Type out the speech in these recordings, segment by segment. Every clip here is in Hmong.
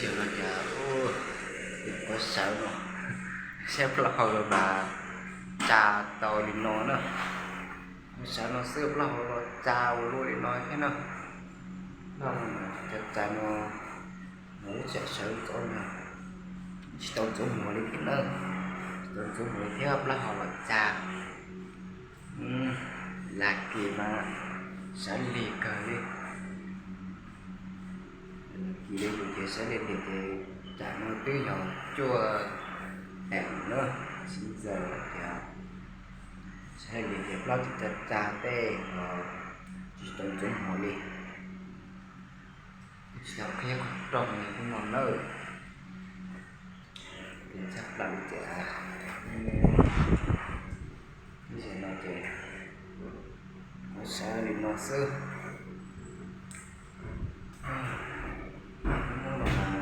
Yog tias, ua, qhov sawv no, saib plaub hau los mas tsa tau li no na. Qhov sawv no xwb plaub hau los tsa ua luaj li no thiab na. Plaub hau no tsa tsa no, lub sawv ntxov no tsis tau ntxuav muag li thiab na. Tsis tau ntxuav muag li thiab, plaub hau los tsa. Lag kis mas sawv lig kawg li. Lag kis li ces sawv lig lig ces tam no twb yog cuaj teev na, xiv ntxaws lawm tias sawv lig lig ces plaub tsa tsa tsa tej los tsis tau ntxuav muag li. Tsis tau qhib qhov rooj li thiab no nawb. Ces tshaj plaws li ces, ib zaug no ces kuv sawv li no xwb. Hnub no mas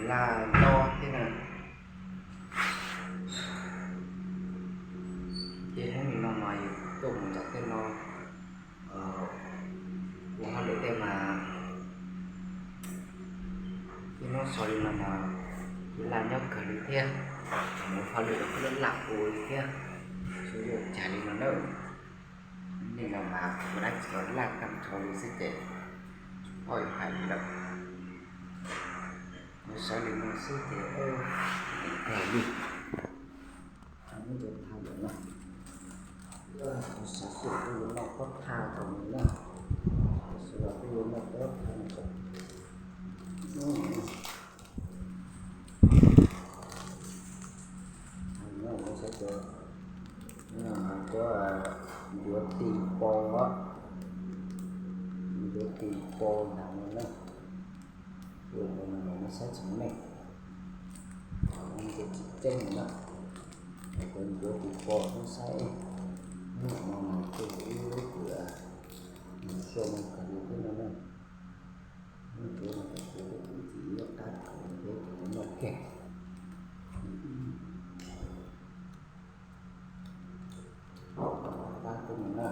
laj nto thiab na. Ces hnub no mas yus tuaj mus tom tej no ua hauj lwm tej mas, ib hnub so li no mas yus laj nyob kawg li thiab. Mus hauj lwm los kuj laj laj ua li thiab. Xyov yuav cas li no na. Hnub no mas kuv dab tsi los laj tag nrho li xwb ces tsis paub yuav hais li lawm. Kuv sawv li no xwb ces, kawg li. Muab cov thaj lawm na, kuv sawv xyuas kuj yuav noj pob thaj rau mus na. Kuv sawv los kuj yuav noj pob thaj rau. Cov, cov ncuav tis pos, ncuav tis pos ntawd no na. Ua no mas saib tsis meej, cov tsis ceeb na. Cov ncuav tis pos no saib, hnub no mas kuj yog ib lub kws, nws sua no kawg li thiab no na. Hnub no kuv kuj tsis ib qab kws peb cov noj kiag. Qab teb no na.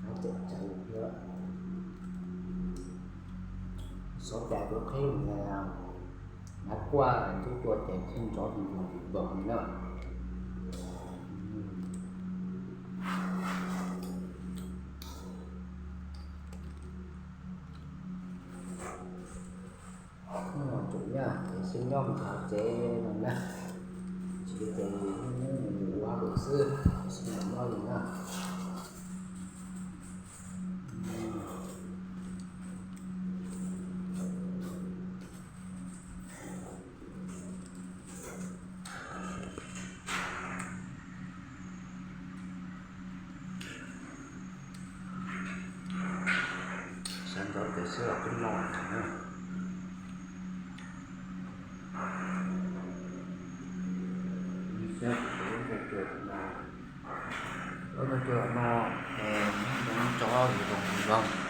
Qab txawm tsawv thiab. Xov cai tuav qhib mus na, nav kuaj ntub cua ces qhib nrov tus yog tus npog li na. Hnub no tsum nyaj ces xib nyob mus rau tsev no na, tsis li ces hnub no mus ua hauj lwm xwb, xib nyob li na. Sawv ntxov ces sawv los twb noj na. Lub ntsej muag no, tso yus zoo zoo.